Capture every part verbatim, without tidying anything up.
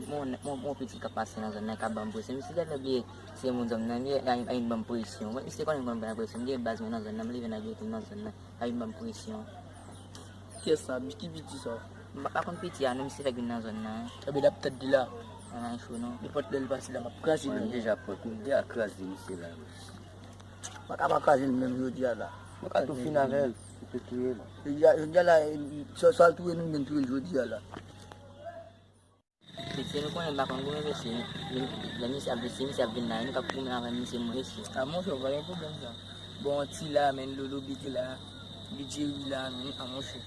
Mon, mon, mon piti k ap pase nan zòn nan, k ap ban m presyon. Misye tèlman bliye se moun zòn nan, li a, a vin ban m presyon. Mwen, misye konnen mwen ban presyon. M gen baz mwen nan zòn nan, m leve nan geto nan zòn nan, a vin ban m presyon. Kiyès sa? Ki piti sa? M pa, pa konn piti a, non, misye fèk vin nan zòn nan. Ebyen, l ap tann li la. An, cho non. Nenpòt lè l pase la, m ap kraze li. Mwen deja pran, m deja kraze misye la. Mwen ka pa kraze l menm jodi a la. Mwen ka tou fin avè l, m tou touye l. Jodi a, jodi a la, sa, sa l touye nou, men touye l jodi a la. Mesye, nou konnen m pa konn goumen, mesye. Lè misye ap vin, si misye ap vin la, nou k ap goumen avè misye, mwen, mesye. A, monchè, pa gen pwoblèm sa. Bon, Ti la, men Lolo Big la, D J Wi la, men, a, monchè.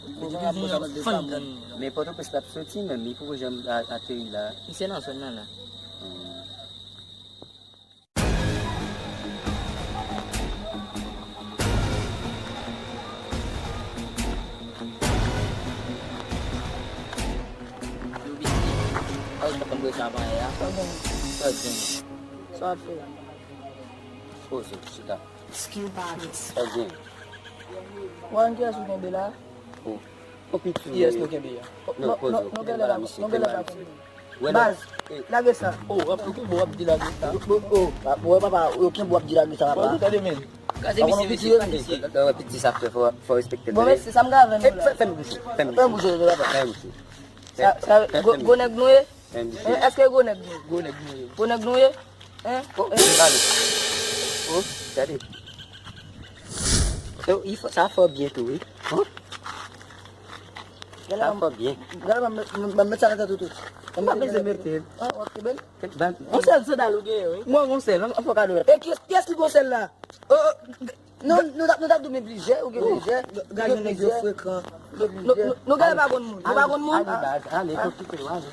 Men depi vini yon fann tann nou. Men Pòtoprens l ap soti, men li poko janm a-, ateri la. Misye nan zòn nan la. Hmm. Sa w gen? Sa w ap fè? Poze, chita. Skill Box. Sa w gen? Wan, kiyès ou kenbe la? Oh. Kiyès nou kenbe a? Non, poze, kenbe la, misye, kenbe la, misye. Baz, lage sa. Oh, w ap, ou kenbe w ap di lage sa. Oh, oh, oh, ah, bon, papa, ou kenbe w ap di lage sa, papa. Bon, tande, men. Kaze misye, mesye, kaze misye. Lè w wè piti sa fè, fò, fò respekte l. Bon, mesye, sa m ka avè nou la. Fè, fè m bouche, fè m bouche. Fè m bouche, papa. Fè m bouche. Sa, sa, gwo, gwo nèg nou ye? Fè m bouche. Èske gwo nèg nou ye? Gwo nèg nou ye. Gwo nèg nou ye? Hein? Oh, gade. Oh, gade. Yo, li fò, sa fò byen tou, wi. Hein? Sa fò byen. Gade, m ap met sa nan tèt ou tou. M pa bezwen mete l. Ah, w ap kenbe l? Yon sèl sandal ou genyen, wi. Mwen, yon sèl, an fò kado. E kiyès, kiyès ki gon sèl la? Oh, oh, non, nou t ap, nou t ap di w men plizyè, ou gen plizyè. Gade yon nèg yo frekan. Nou, nou, nou genlè pa konn moun. Nou pa konn moun. Ale, baz, ale, okipe w, ale.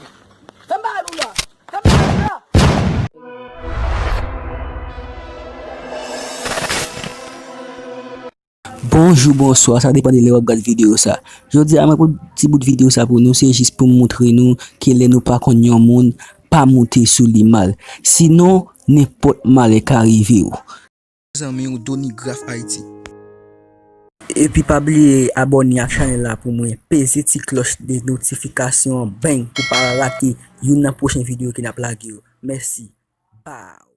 Fè m bagay pou m la. Fè m bagay pou m la. Bonjou, bonswa, sa depann de lè w ap gad videyo sa. Jodi a, mwen pote ti bout videyo sa pou nou, se jis pou m montre nou ke lè nou pa konn yon moun, pa monte sou li mal. Sinon, nenpòt malè ka rive w. Zanmi w, Donigraph Haïti. Epi pa bliye abòne ak chanèl la pou mwen, peze ti klòch de notifikasyon an, bang, pou pa rate youn nan pwochen videyo ke n ap lage yo. Mèsi. Bow.